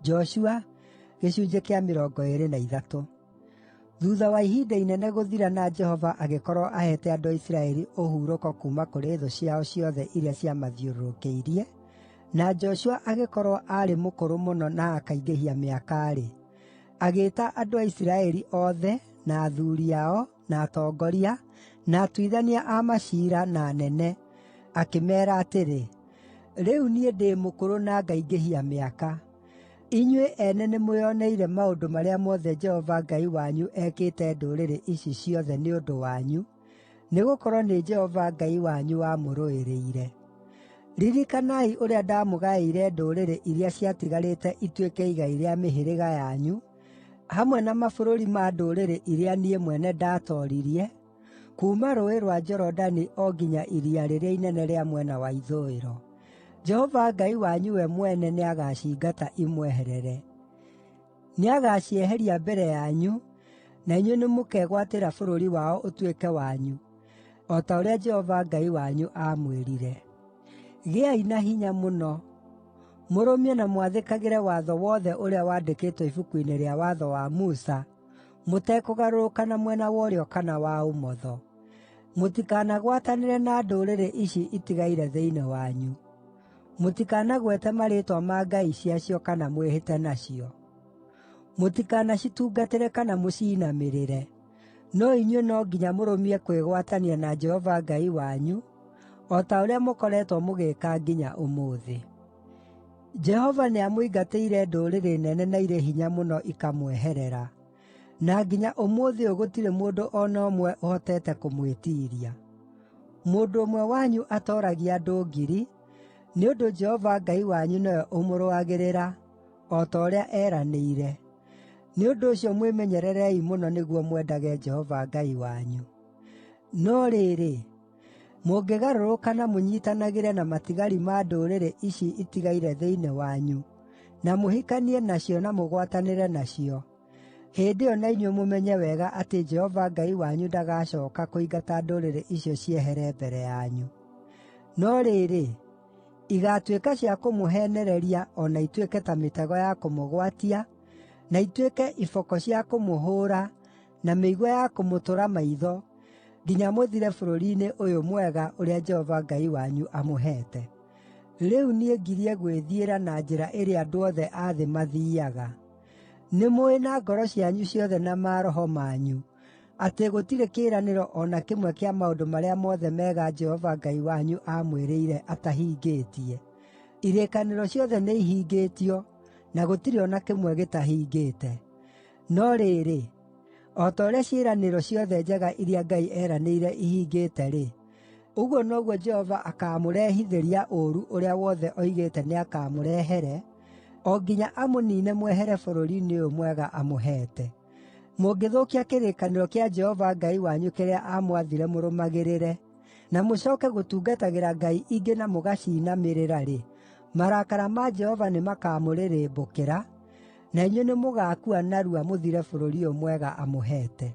Joshua Thuutha wa ihinda inene gũthira na Jehova agĩkorwo aheete andũ a Isiraeli ũhurũko kuuma kũrĩ thũ ciao ciothe iria ciamathiũrũrũkĩirie, na Joshua agĩkorwo aarĩ mũkũrũ mũno na akaingĩhia mĩaka-rĩ, agĩĩta andũ a Isiraeli othe, na athuuri ao, na atongoria, na atuithania a maciira, na anene, akĩmeera atĩrĩ, “Rĩu niĩ ndĩ mũkũrũ na ngaingĩhia mĩaka. Inyuĩ ene nĩmwĩoneire maũndũ marĩa mothe Jehova Ngai wanyu ekĩte ndũrĩrĩ ici ciothe nĩ ũndũ wanyu, nĩgũkorwo nĩ Jehova Ngai wanyu wamũrũĩrĩire. Ririkanai ũrĩa ndamũgaĩire ndũrĩrĩ iria ciatigarĩte ituĩke igai rĩa mĩhĩrĩga yanyu, hamwe na mabũrũri ma ndũrĩrĩ iria niĩ mwene ndatooririe, kuuma Rũũĩ rwa Jorodani o nginya Iria rĩrĩa Inene rĩa mwena wa ithũĩro. Jehova Ngai wanyu we mwene nĩagacingata imweherere. Nĩagacieheria mbere yanyu, na inyuĩ nĩmũkegwatĩra bũrũri wao ũtuĩke wanyu, o ta ũrĩa Jehova Ngai wanyu aamwĩrire. Gĩai na hinya mũno, mũrũmie na mwathĩkagĩre watho wothe ũrĩa wandĩkĩtwo Ibuku-inĩ rĩa Watho wa Musa, mũtekũgarũrũka na mwena wa ũrĩo kana wa ũmotho. Mũtikanagwatanĩre na ndũrĩrĩ ici itigaire thĩinĩ wanyu. Mũtikanagwete marĩĩtwa ma ngai ciacio kana mwĩhĩte nacio. Mũtikanacitungatĩre kana mũciinamĩrĩre. No inyuĩ no nginya mũrũmie kwĩgwatania na Jehova Ngai wanyu, o ta ũrĩa mũkoretwo mũgĩĩka nginya ũmũthĩ. Jehova nĩamũingatĩire ndũrĩrĩ nene na irĩ hinya mũno ikamweherera. Na nginya ũmũthĩ ũyũ gũtirĩ mũndũ o na ũmwe ũhotete kũmwĩtiiria. Mũndũ ũmwe wanyu atooragia andũ 1,000, nĩ ũndũ Jehova Ngai wanyu nĩwe ũmũrũagĩrĩra, o ta ũrĩa eeranĩire. Nĩ ũndũ ũcio mwĩmenyererei mũno nĩguo mwendage Jehova Ngai wanyu. No rĩrĩ, mũngĩgarũrũka na mũnyiitanagĩre na matigari ma ndũrĩrĩ ici itigaire thĩinĩ wanyu, na mũhikanie nacio na mũgwatanĩre nacio, hĩndĩ ĩyo na inyuĩ mũmenye wega atĩ Jehova Ngai wanyu ndagacooka kũingata ndũrĩrĩ icio ciehere mbere yanyu. No rĩrĩ, igaatuĩka cia kũmũheenereria o na ituĩke ta mĩtego ya kũmũgwatia, na ituĩke iboko cia kũmũhũũra na mĩigua ya kũmũtũra maitho, nginya mũthire bũrũri-inĩ ũyũ mwega ũrĩa Jehova Ngai wanyu amũheete. Rĩu niĩ ngirie gwĩthiĩra na njĩra ĩrĩa andũ othe a thĩ mathiiaga. Nĩmũũĩ na ngoro cianyu ciothe na maroho manyu atĩ gũtirĩ kĩĩranĩro o na kĩmwe kĩa maũndũ marĩa mothe mega Jehova Ngai wanyu aamwĩrĩire atahingĩtie. Irĩkanĩro ciothe nĩihingĩtio, na gũtirĩ o na kĩmwe gĩtahingĩte. No rĩrĩ, o ta ũrĩa ciĩranĩro ciothe njega iria Ngai eeranĩire ihingĩte-rĩ, ũguo noguo Jehova akaamũrehithĩria ũũru ũrĩa wothe oigĩte nĩakamũrehere, o nginya amũniine mwehere bũrũri-inĩ ũyũ mwega amũheete. Mũngĩthũkia kĩrĩkanĩro kĩa Jehova Ngai wanyu kĩrĩa aamwathire mũrũmagĩrĩre, na mũcooke gũtungatagĩra ngai ingĩ na mũgaciinamĩrĩra-rĩ, marakara ma Jehova nĩmakamũrĩrĩmbũkĩra, na inyuĩ nĩmũgaakua narua mũthire bũrũri ũyũ mwega amũheete.